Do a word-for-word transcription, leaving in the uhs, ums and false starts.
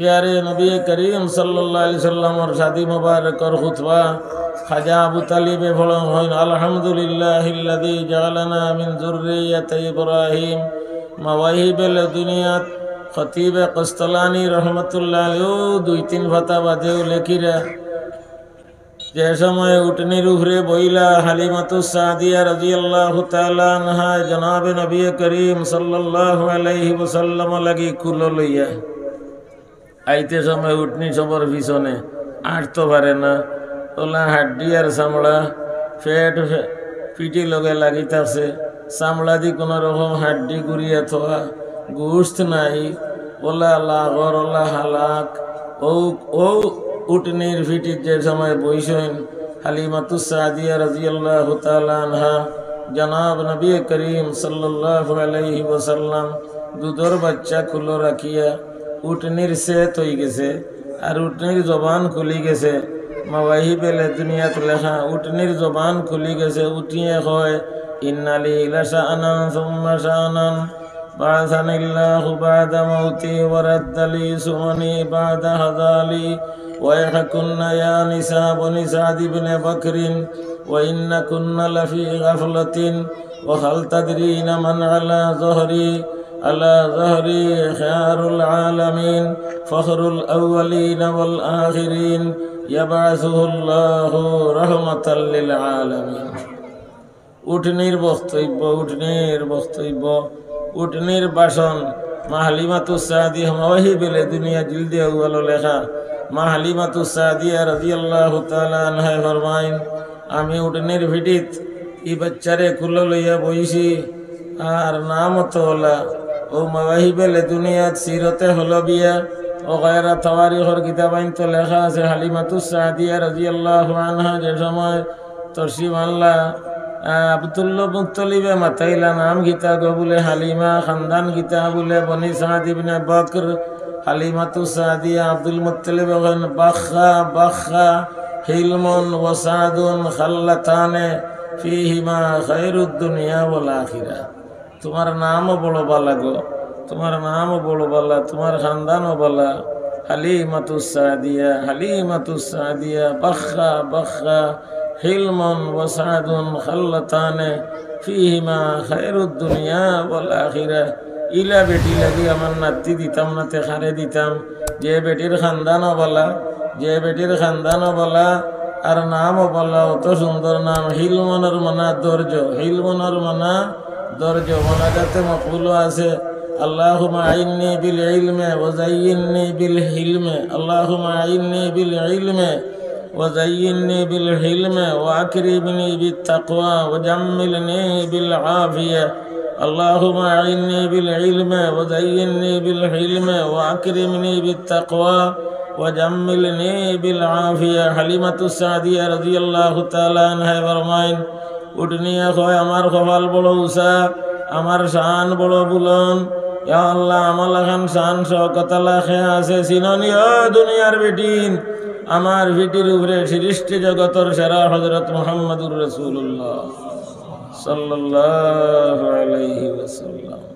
প্যারে নবী করিম সাল্লাল্লাহু আলাইহি সাল্লামর শাদী মোবারকর খুতবা খাজা আবু তালিবে পড়ইন, "আলহামদুলিল্লাহিল্লাযী জাআলানা মিন যুররিয়াতি ইব্রাহিম মাওয়াহিবে লাদুনিয়াত।" খতিবে কস্তলানি রহমতুল্লাহ আলাইহি দুই তিন পাতা বাদেও লেখিরা, যে সময় উটনির উপরে বইলা হালিমাতুস সাদিয়া রাদিয়াল্লাহু তাআলা আনহা জনাবে নবী করিম সাল্লাল্লাহু আলাইহি ওয়াসাল্লাম লাগি কুলো লইয়া আইতে সময় উটনি সবর পিছনে আটতো পারে না। ওলা হাড্ডি আর চামড়া, পেট, ফে-, পিঠি লগে লাগি থাকছে। চামড়া দি কোনো রকম হাড্ডি গুড়িয়া থোয়া, গোস্ত নাই, ওলা লাগর, ওলা হালাক। ও, ও উটনির পিঠিত যে সময় বইছইন হালিমাতুস সাদিয়া রাদিয়াল্লাহু তাআলা আনহা, জনাব নবী করিম সাল্লাল্লাহু আলাইহি ওয়াসাল্লাম দুধর বাচ্চা কুলো রাখিয়া উটনির সেত অই গেছে, আর উটনির জবান খুলি গেছে। মাওয়াহিবে লাদুনিয়াত লেখা, উটনির জবান খুলি গেছে, উটিয়ে কয়, "ইন্না লি লাশানান সুম্মা শানান, বাআসানিল্লাহু বা'দা মাউতি ওয়া রাদ্দা লি সুমানি বা'দা হাযালি, ওয়াইহাকুন্না ইয়া নিসা বনি সাদ ইবনে বকরিন, ওয়া ইন্নাকুন্না লাফি গাফলাতিন।" وهل تدرين من على ظهري؟ على ظهري خيار العالمين، فخر الأولين والآخرين، يبعثه الله رحمة للعالمين. উটনির বক্তব্য, উটনির বক্তব্য, উটনির ভাষণ। মা হালিমাতুস সাদিয়া, মাওয়াহিবে লাদুনিয়া জিলদে আউয়ালো লেখা। মা হালিমাতুস সাদিয়া রাদিয়াল্লাহু তাআলা আনহা ফরমাইন, আমি উটনির পিঠিত ই বাচ্চারে কুলো লইয়া বইছি, আর নাম তো ওলা, ও মাওয়াহিবে লাদুনিয়াত সিরতে হলবিয়া, ও গায়রা তাওয়ারিখর কিতাবাইন তো লেখা আছে, হালিমাতুস সাদিয়া রাদিয়াল্লাহু আনহা যে সময় তশরিফ আনলা, আহ, আব্দুল মুত্তালিবে মাতাইলা, "নাম কিতা গো?" বুলে, "হালিমা।" "খানদান কিতা?" বুলে, "বনি সাদ ইবনে বকর।" হালিমাতুস সাদিয়া আব্দুল মুত্তালিবে কইন, "বাখা, বাখা, হিলমুন ওয়া সাদুন খাল্লাতানে ফিহিমা খায়রুদ দুনিয়া ওয়াল আখিরা।" তুমার নামও বড় বালা গো, তুমার নামও বড় বালা, তুমার খানদানও বালা। হালিমাতুস সাদিয়া, হালিমাতুস সাদিয়া, বাখা, বাখা, হিলমুন ওয়া সাদুন খাল্লাতানে ফিহিমা খায়রুদ দুনিয়া ওয়াল আখিরা। ইলা বেটি লাগি আমার নাতি দিতাম না তে কারে দিতাম? যে বেটির খানদানও বালা, যে বেটির খানদানও বালা, আর নামও বালা, অত সুন্দর নাম, হিলমুনর মানা ধৈর্য, হিলমুনর মানা ধৈর্য। মোনাজাতে মকবুলও আছে, اللهم أعني بالعلم وزينني بالحلم، اللهم أعني بالعلم وزينني بالحلم وأكرمني بالتقوى وجملني بالعافية. اللهم أعني بالعلم وزينني بالحلم وأكرمني بالتقوى وجملني بالعافية. হালিমাতুস সাদিয়া রাদিয়াল্লাহু তাআলা আনহা ফরমাইন, উটনিয়ে কয়, "আমার কপাল বড় উঁচা, আমার শান বড় বুলন্দ। ইয়া আল্লাহ, আমার লাখান শান শওকত আলা কে আছে, চিনো নি ও দুনিয়ার বেটিন? আমার পিঠির উপরে সৃষ্টি জগতর সেরা হযরত মুহাম্মাদুর রাসূলুল্লাহ সাল্লাল্লাহু আলাইহি ওয়াসাল্লাম।"